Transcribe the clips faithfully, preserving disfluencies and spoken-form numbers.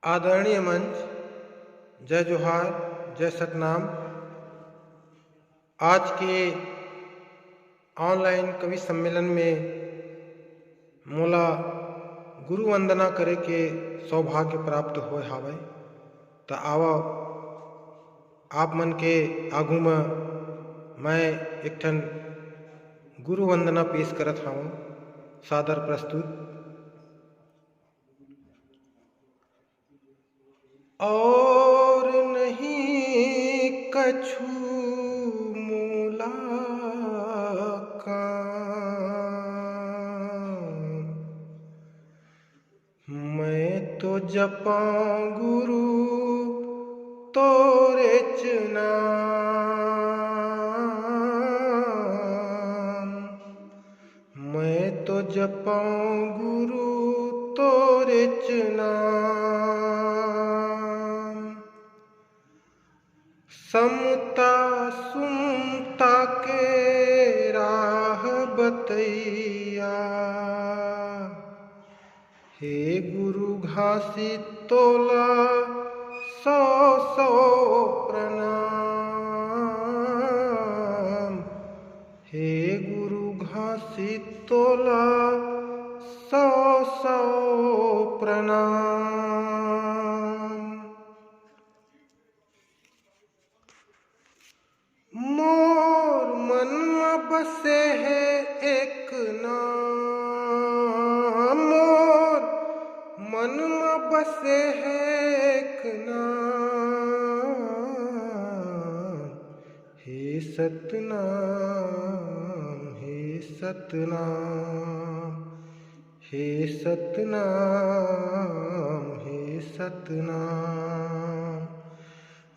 आदरणीय मंच, जय जोहार, जय सतनाम। आज के online कवि सम्मेलन में मोला गुरु वंदना करे के सौभाग्य प्राप्त होय हावय। त आवा, आप मन के आगू म मैं एक ठन गुरु वंदना पेश करत हावं, सादर प्रस्तुत। और नहीं कछु मोला काम, मैं तो जपा गुरु तोरेच नाम। मैं तो जपा गुरु तोरेच नाम। समता सुमता के राह बतैया, हे गुरु घासी तोला सौ सौ प्रणाम। हे गुरु घासी तोला सौ सौ प्रणाम। मोर मन म बसे हे एक नाम, मोर मन म बसे हे एक नाम, हे सतनाम, हे सतनाम, हे सतनाम, हे सतनाम।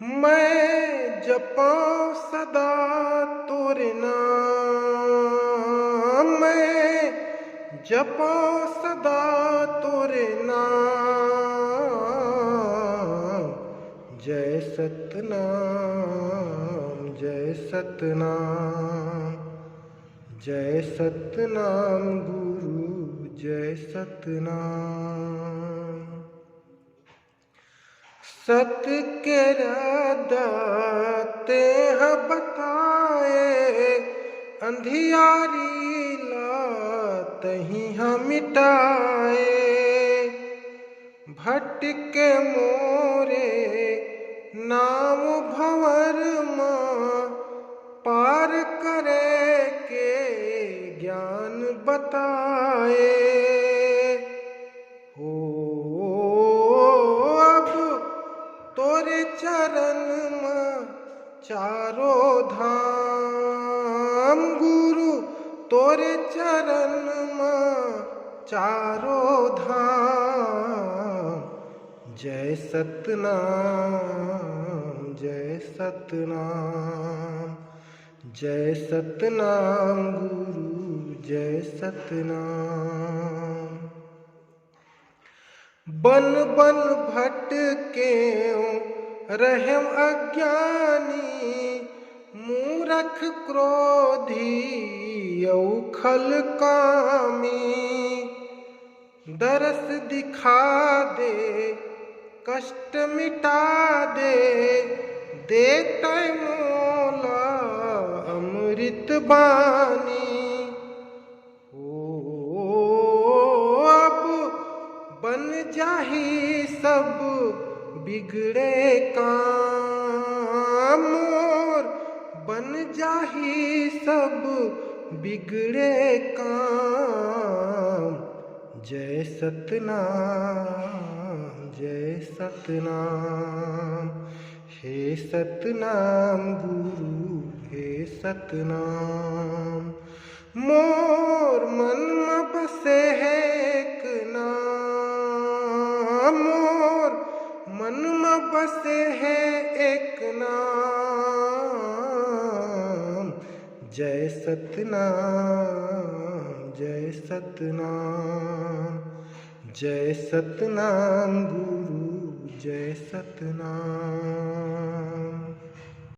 मैं जपा सदा तोरे नाम, मैं जपा सदा तोरे नाम। जय सतनाम, जय सतनाम, जय सतनाम गुरु, जय सतनाम। सत के रद्दा तेह बताए, अंधियारी ला तहीं ह मिटाए। भटके मोरे नाव भंवर म पार करे के ज्ञान बताए। हो अब तोरे चरण म चारों धाम गुरु, तोरे चरण म चारों धाम। जय सतनाम, जय सतनाम, जय सतनाम गुरु, जय सतनाम। बन बन भटकेंव रहेंव अज्ञानी, मूरख क्रोधी अउ खल कामी। दरस दिखा दे, कष्ट मिटा दे, दे तै मोला अमृत बानी। ओ, अब बन जाही सब बिगड़े काम मोर, बन जाही सब बिगड़े काम। जय सतनाम, जय सतनाम, हे सतनाम गुरु, हे सतनाम। मोर मन म बसे हे एक नाम, मोर मन म बसे हे एक नाम। जय सतनाम, जय सतनाम, जय सतनाम गुरु, जय सतनाम।